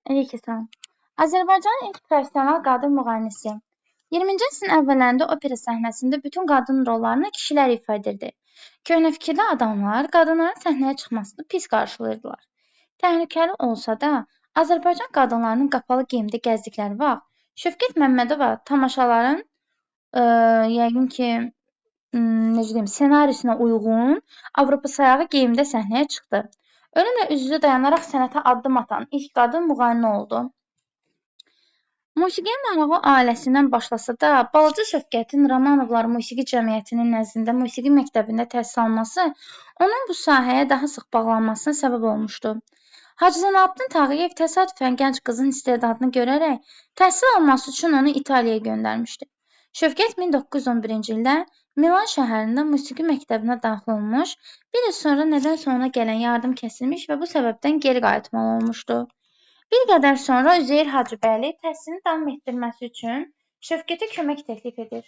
Əleykum. Azərbaycanın ilk professional qadın müğənnisi. 20-ci əsrin əvvəllərində opera səhnəsində bütün qadın rollarını kişilər ifa edirdi. Köhnə fikirli adamlar qadınların səhnəyə çıxmasını pis qarşılayırdılar. Təhlükəli olsa da, Azərbaycan qadınlarının qapalı geyimdə gəzdikləri vaxt Şövkət Məmmədova tamaşaların yəqin ki, necə deyim, ssenarisinə uyğun Avropa sayağı geyimdə səhnəyə çıxdı. Ölümlə üz-üzə dayanaraq sənətə addım atan ilk qadın müğənni oldu. Musiqiyə marağı ailəsindən başlasa da, balaca Şövkətin Romanovlar Musiqi Cəmiyyətinin nəzdində musiqi məktəbində təhsil alması onun bu sahəyə daha sıx bağlanmasına səbəb olmuşdu. Hacı Zeynalabdin Tağıyev təsadüfən gənc qızın istedadını görərək təhsil alması üçün onu İtaliyaya göndərmişdi. Şövkət 1911-ci ildə Milan şəhərində musiqi məktəbinə daxil olmuş, bir il sonra nədənsə ona gələn yardım kəsilmiş və bu səbəbdən geri qayıtmalı olmuşdu. Bir qədər sonra Üzeyir Hacıbəyli təhsilini davam etdirməsi üçün Şövkətə kömək təklif edir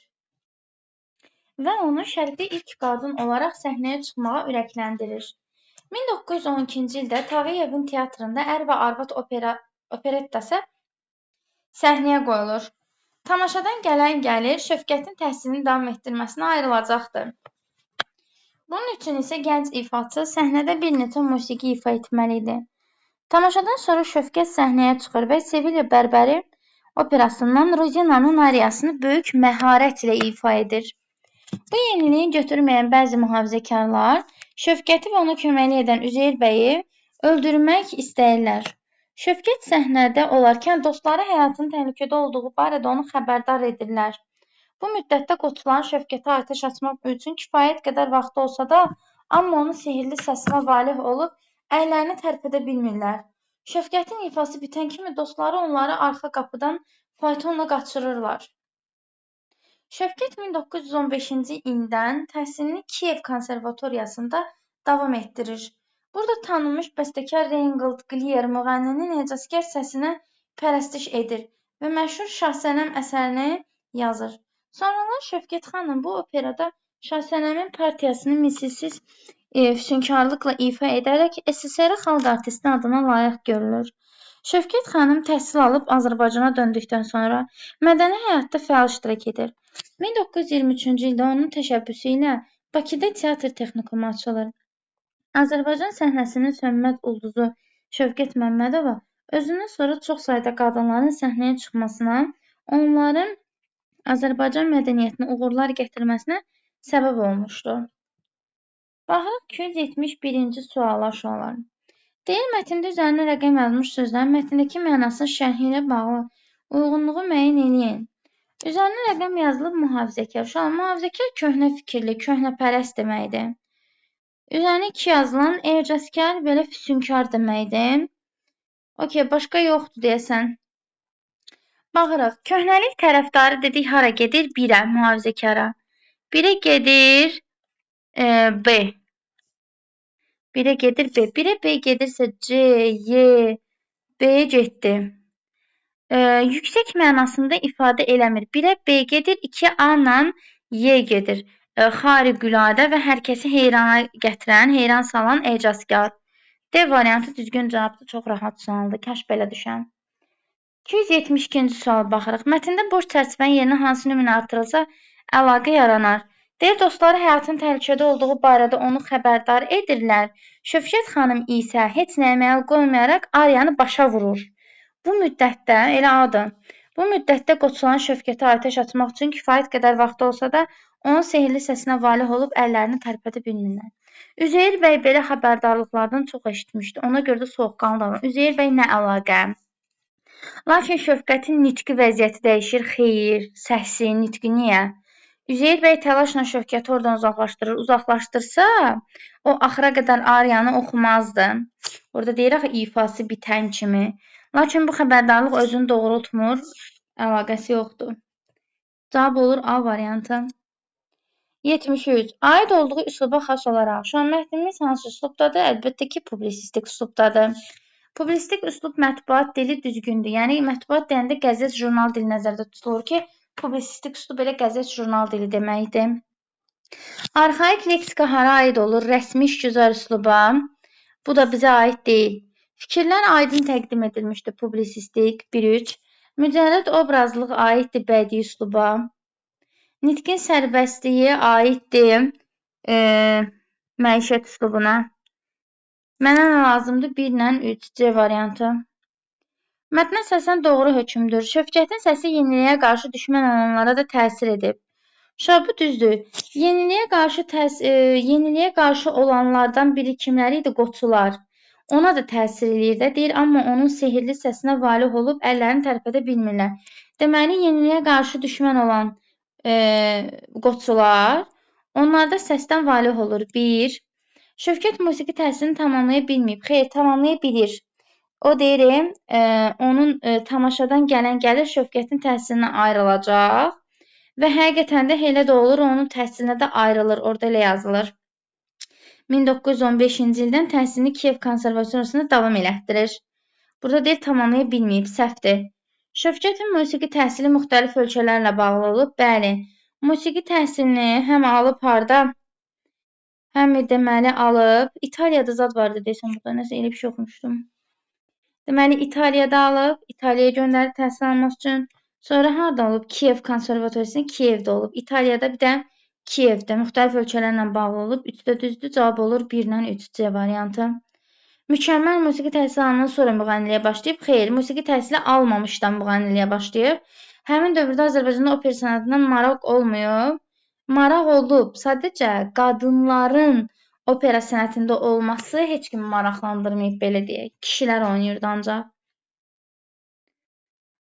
və onu Şərqdə ilk qadın olaraq səhnəyə çıxmağa ürəkləndirir. 1912-ci ildə Tağıyevin teatrında Ər və Arvad operettası səhnəyə qoyulur. Tamaşadan gələn gəlir Şövkətin təhsilini davam etdirməsinə ayrılacaqdı. Bunun üçün isə gənc ifaçı səhnədə bir neçə musiqi ifa etməli idi. Tamaşadan sonra Şövkət səhnəyə çıxır və Sevilya Bərbəri operasından Rozinanın ariyasını böyük məharət ilə ifa edir. Bu yeniliyi götürməyən bəzi mühafizəkarlar Şövkəti və ona köməklik edən Üzeyir bəyi öldürmək istəyirlər. Şövkət səhnədə olarkən dostları həyatının təhlükədə olduğu barədə onu xəbərdar edirlər. Bu müddətdə qoçuların Şövkətə atəş açmaq üçün kifayət qədər vaxtı olsa da, amma onun sehirli səsinə valeh olub əllərini tərpədə bilmirlər. Şövkətin ifası bitən kimi dostları onları arxa qapıdan faytonla qaçırırlar. Şövkət 1915-ci ildən təhsilini Kiyev Konservatoriyasında davam etdirir. Burada tanınmış bəstəkar Reingold Glier müğənninin ecazkar səsinə pərəstiş edir və məşhur Şahsənəm əsərini yazır. Sonralar Şövkət xanım bu operada Şahsənəmin partiyasını misilsiz füsunkarlıqla ifa edərək SSR xalq artisti adına layiq görülür. Şövkət xanım təhsil alıb Azərbaycana döndükdən sonra mədəni həyatda fəal iştirak edir. 1923-cü ildə onun təşəbbüsü ilə Bakıda teatr texnikumu açılır. Azərbaycan səhnəsinin sönməz ulduzu Şövkət Məmmədova özündən sonra çox sayda qadınların səhnəyə çıxmasına, onların Azərbaycan mədəniyyətinə uğurlar gətirməsinə səbəb olmuşdu. Baxırıq 271-ci suala uşaqlar. Deyir, mətndə üzərinə rəqəm yazılmış sözlərin mətndəki mənasının şərhi ilə bağlı uyğunluğu müəyyən eləyin. Üzərinə rəqəm yazılıb mühafizəkar. Uşaqlar, mühafizəkar köhnə fikirli, köhnəpərəst deməkdir. Üzərinə 2 yazılan ecazkar belə füsunkar deməkdir. Okey, başqa yoxdur deyəsən. Baxırıq, köhnəlik tərəfdarı dedik hara gedir? 1-ə, mühafizəkara. 1-ə gedir B. 1-ə gedir B. 1-ə B gedirsə C, Y, B getdi. Yüksək mənasında ifadə eləmir. 1-ə B gedir, 2 A-la Y gedir. Xariqüladə və hər kəsi heyrana gətirən, heyran salan ecazkar. D variantı düzgün cavabdır. Çox rahat sualdır. Kaş belə düşən. 272-ci suala baxırıq. Mətndə boş çərçivənin yerinə hansı nümunə artırılsa əlaqə yaranar. Deyir, dostları həyatın təhlükədə olduğu barədə onu xəbərdar edirlər. Şövkət xanım isə heç nəyə məl qoymayaraq ariyanı başa vurur. Bu müddətdə, elə adı, bu müddətdə qoçuların Şövkətə atəş açmaq üçün kifayət qədər vaxtı olsa da, onun sehirli səsinə valeh olub əllərini tərpədə bilmirlər. Üzeyir bəy belə xəbərdarlıqlardan çox eşitmişdi. Ona görə də soyuqqanlı davranır. Üzeyir bəy nə əlaqə? Lakin Şövkətin nitqi vəziyyəti dəyişir. Xeyr, səsi, nitqi niyə? Üzeyir bəy təlaşla Şövkəti oradan uzaqlaşdırır. Uzaqlaşdırsa, o axıra qədər ariyanı oxumazdı. Orada deyir axı ifası bitən kimi. Lakin bu xəbərdarlıq özünü doğrultmur, əlaqəsi yoxdur. Cavab olur A variantı. 73. Aid olduğu üsluba xas olaraq. Şu an mətnimiz hansı üslubdadır? Əlbəttə ki, publisistik üslubdadır. Publisistik üslub mətbuat dili düzgündür. Yəni, mətbuat deyəndə qəzet, jurnal dili nəzərdə tutulur ki, publisistik üslub elə qəzet, jurnal dili deməkdir. Arxaik leksika hara aid olur? Rəsmi işgüzar üsluba. Bu da bizə aid deyil. Fikirlər aydın təqdim edilmişdi publisistik 1-3. Mücərrəd obrazlıq aiddir bədii üsluba. Nitqin sərbəstliyi aiddir məişət üslubuna. Mənə nə lazımdır? 1 ilə 3 C variantı. Mətnə əsasən doğru hökmdür. Şövkətin səsi yeniliyə qarşı düşmən olanlara da təsir edib. Uşaq, bu düzdür. Yeniliyə qarşı olanlardan biri kimləri idi? Qoçular. Ona da təsir eləyir də, deyir, amma onun sehirli səsinə valeh olub əllərini tərpədə bilmirlər. Deməli, yeniliyə qarşı düşmən olan qoçular, onlar da səsdən valeh olur. 1. Şövkət musiqi təhsilini tamamlaya bilməyib. Xeyr, tamamlaya bilir. O deyirim, onun tamaşadan gələn gəlir Şövkətin təhsilinə ayrılacaq. Və həqiqətən də elə də olur, onun təhsilinə də ayrılır. Orada elə yazılır. 1915-ci ildən təhsilini Kiyev Konservatoriyasında davam elətdirir. Burada deyir, tamamlaya bilməyib, səhvdir. Şövkətin musiqi təhsili müxtəlif ölkələrlə bağlı olub. Bəli, musiqi təhsilini həm alıb harda, həm deməli alıb. İtaliyada zad vardı desəm, burada nəsə elə bir şey oxumuşdum. Deməli, İtaliyada alıb, İtaliyaya göndərib təhsil almaq üçün. Sonra harda olub? Kiyev Konservatoriyasında Kiyevdə olub. İtaliyada bir də Kiyevdə müxtəlif ölkələrlə bağlı olub. 3-də düzdür, cavab olur 1 ilə 3 C variantı. Mükəmməl musiqi təhsili alandan sonra müğənniliyə başlayıb. Xeyr, musiqi təhsili almamışdan müğənniliyə başlayıb. Həmin dövrdə Azərbaycanda opera sənətindən maraq olmayıb. Maraq olub. Sadəcə qadınların opera sənətində olması heç kimi maraqlandırmayıb, belə deyək. Kişilər oynayırdı ancaq.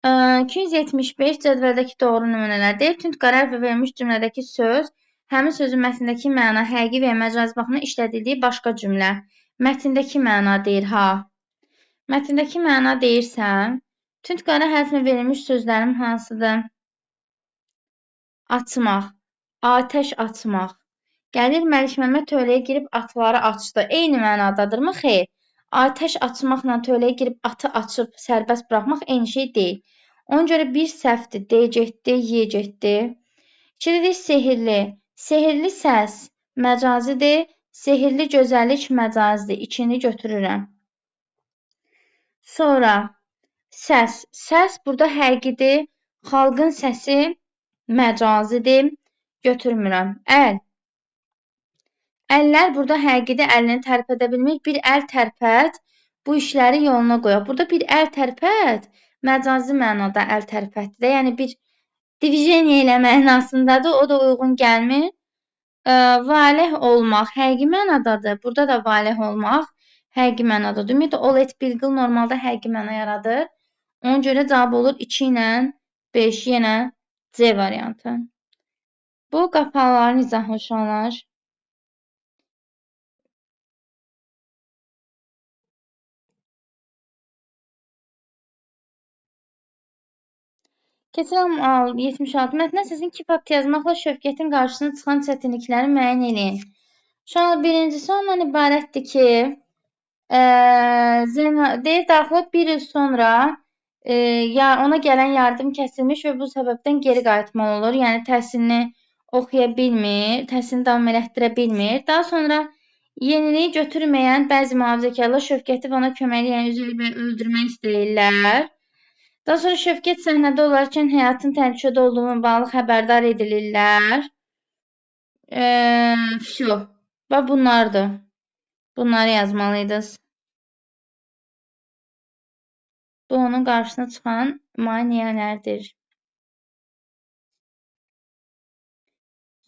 275 cədvəldəki doğru nümunələr deyil. Tünd qara hərflə verilmiş cümlədəki söz, həmin sözün mətndəki məna, həqiqi və ya məcazi baxımdan işlədildiyi başqa cümlə. Mətndəki məna deyir, ha. Mətndəki məna deyirsən, tünd qara hərflə verilmiş sözlərim hansıdır? Açmaq, atəş açmaq. Gəlir Məlik Məmməd tövləyə girib atları açdı. Eyni mənadadırmı? Xeyr. Atəş açmaqla tövləyə girib atı açıb sərbəst buraxmaq eyni şey deyil. Ona görə bir səhvdir. D getdi, Y getdi. İkidir sehirli. Sehirli səs məcazidir. Sehirli gözəllik məcazidir. İkini götürürəm. Sonra səs. Səs burada həqiqidir. Xalqın səsi məcazidir. Götürmürəm. Əl. Əllər burada həqiqidir. Əlini tərpədə bilmir. Bir əl tərpət. Bu işləri yoluna qoyaq. Burada bir əl tərpət məcazi mənada əl tərpətdir. Yəni bir divijeniya elə mənasındadır. O da uyğun gəlmir. Valeh olmaq həqiqi mənadadır. Burada da valeh olmaq həqiqi mənadadır. Ümumiyyətlə, ol et bilqil normalda həqiqi məna yaradır. Ona görə cavab olur 2 ilə 5, yenə C variantı. Bu qapalıların izahı uşaqlar. Keçirəm 76. Mətnə əsasən 2 fakt yazmaqla Şövkətin qarşısına çıxan çətinlikləri müəyyən eləyin. Uşaqlar, birincisi ondan ibarətdir ki, deyir daxil bir il sonra ona gələn yardım kəsilmiş və bu səbəbdən geri qayıtmalı olur. Yəni təhsilini oxuya bilmir, təhsilini davam elətdirə bilmir. Daha sonra yeniliyi götürməyən bəzi mühafizəkarlar Şövkəti və ona köməklik eləyən Üzeyir bəyi öldürmək istəyirlər. Daha sonra Şövkət səhnədə olarkən həyatın təhlükədə olduğuna bağlı xəbərdar edilirlər. Vəsə. Və bunlardır. Bunları yazmalıydınız. Bu onun qarşısına çıxan maneələrdir.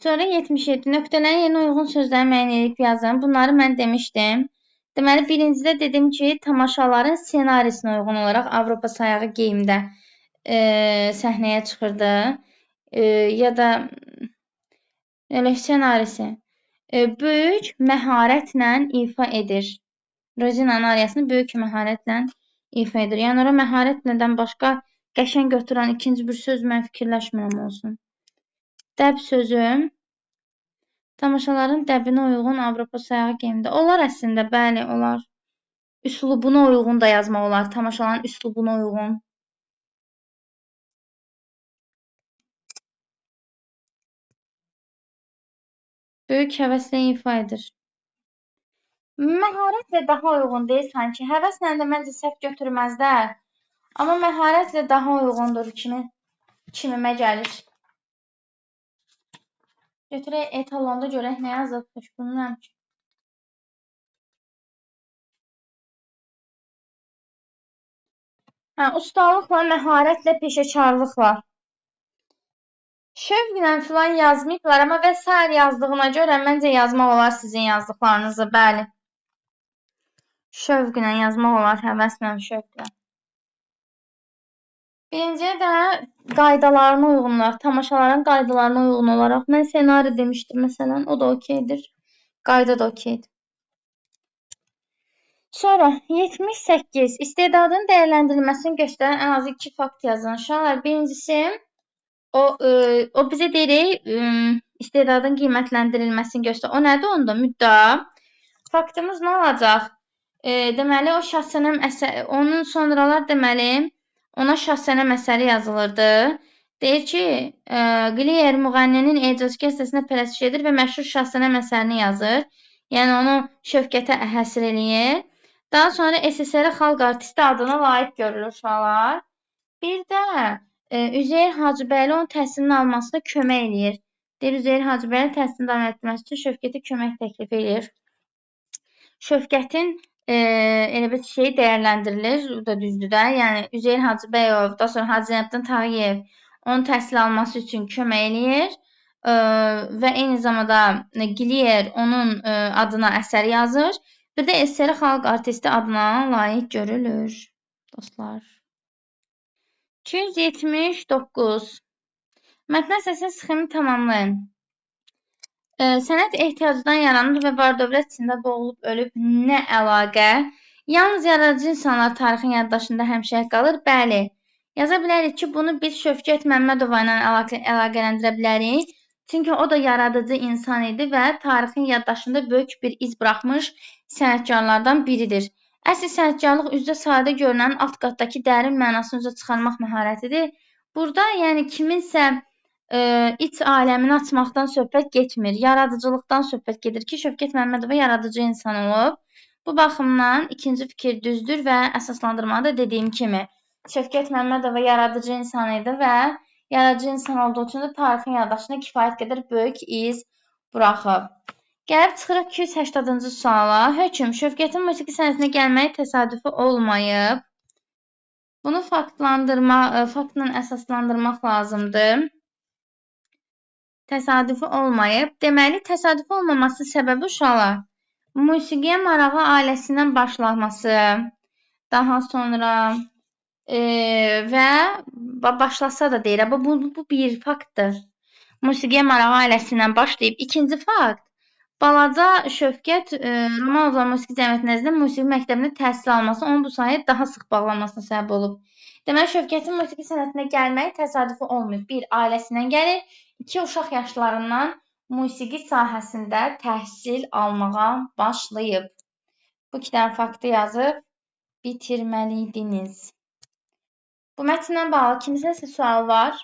Sonra 77. Nöqtələrin yerinə uyğun sözləri müəyyən edib yazın. Bunları mən demişdim. Deməli, birincidə dedim ki, tamaşaların ssenarisinə uyğun olaraq Avropa sayağı geyimdə səhnəyə çıxırdı. Ya da elə ssenarisi. Böyük məharətlə ifa edir. Rozinanın ariyasını böyük məharətlə ifa edir. Yəni, ora məharət nədən başqa qəşəng götürən ikinci bir söz mən fikirləşmirəm olsun. Dəb sözü tamaşaların dəbinə uyğun Avropa sayağı geyimdə. Olar əslində, bəli, olar. Üslubuna uyğun da yazmaq olar. Tamaşaların üslubuna uyğun. Böyük həvəslə ifa edir. Məharətlə daha uyğun deyil sanki. Həvəslə də məncə səhv götürməzlər. Amma məharətlə daha uyğundur kimimə gəlir. Götürək etalonda görək nə yazıb. Heç bilmirəm ki. Hə, ustalıqla, məharətlə, peşəkarlıqla. Şövqlə filan yazmayıblar, amma və sair yazdığına görə məncə yazmaq olar sizin yazdıqlarınızı, bəli. Şövqlə yazmaq olar, həvəslə, şövqlə. Birinciyə də qaydalarına uyğun olaraq, tamaşaların qaydalarına uyğun olaraq mən ssenari demişdim məsələn, o da okeydir. Qayda da okeydir. Sonra 78. İstedadın dəyərləndirilməsini göstərən ən azı 2 fakt yazın. Uşaqlar, birincisi o bizə deyir, istedadın qiymətləndirilməsini göstər. O nədir onda? Müddəa. Faktımız nə olacaq? Deməli, o Şahsənəm əsəri, onun sonralar deməli, ona Şahsənəm əsəri yazılırdı. Deyir ki, Glier müğənninin ecazkar qəzetəsinə pərəstiş edir və məşhur Şahsənəm əsərini yazır. Yəni, onu Şövkətə həsr eləyir. Daha sonra SSR xalq artisti adına layiq görülür uşaqlar. Bir də Üzeyir Hacıbəyli onun təhsilini almasına kömək eləyir. Deyir, Üzeyir Hacıbəyli təhsilini davam etdirməsi üçün Şövkətə kömək təklif eləyir. Şövkətin elə bir şey dəyərləndirilir, o da düzdür də. Yəni, Üzeyir Hacıbəyov, daha sonra Hacı Zeynəbdin Tağıyev onun təhsil alması üçün kömək eləyir. Və eyni zamanda Glier onun adına əsər yazır. Bir də SSR xalq artisti adına layiq görülür, dostlar. 279. Mətnə əsasən sxemi tamamlayın. Sənət ehtiyacdan yaranır və var-dövlət içində boğulub ölüb nə əlaqə? Yalnız yaradıcı insanlar tarixin yaddaşında həmişə qalır. Bəli, yaza bilərik ki, bunu biz Şövkət Məmmədova ilə əlaqələndirə bilərik. Çünki o da yaradıcı insan idi və tarixin yaddaşında böyük bir iz buraxmış sənətkarlardan biridir. Əsl sənətkarlıq üzdə sadə görünən alt qatdakı dərin mənasını üzə çıxarmaq məharətidir. Burada yəni kiminsə iç aləmini açmaqdan söhbət getmir, yaradıcılıqdan söhbət gedir ki, Şövkət Məmmədova yaradıcı insan olub. Bu baxımdan ikinci fikir düzdür və əsaslandırmalı da dediyim kimi Şövkət Məmmədova yaradıcı insan idi və yaradıcı insan olduğu üçün də tarixin yaddaşına kifayət qədər böyük iz buraxıb. Gəlib çıxırıq 280-cı suala. Hökm, Şövkətin musiqi sənətinə gəlməyi təsadüfi olmayıb. Bunu faktla əsaslandırmaq lazımdır. Təsadüfi olmayıb. Deməli, təsadüfi olmaması səbəbi uşaqlar, musiqiyə marağı ailəsindən başlaması, daha sonra və başlasa da deyir, bu bir faktdır. Musiqiyə marağı ailəsindən başlayıb. İkinci fakt, balaca Şövkət Romanovlar Musiqi Cəmiyyəti nəzdində musiqi məktəbində təhsil alması onun bu sahəyə daha sıx bağlanmasına səbəb olub. Deməli, Şövkətin musiqi sənətinə gəlməyi təsadüfi olmayıb. Bir, ailəsindən gəlir. İki, uşaq yaşlarından musiqi sahəsində təhsil almağa başlayıb. Bu iki dənə faktı yazıb bitirməliydiniz. Bu mətnlə bağlı kiminsə sualı var?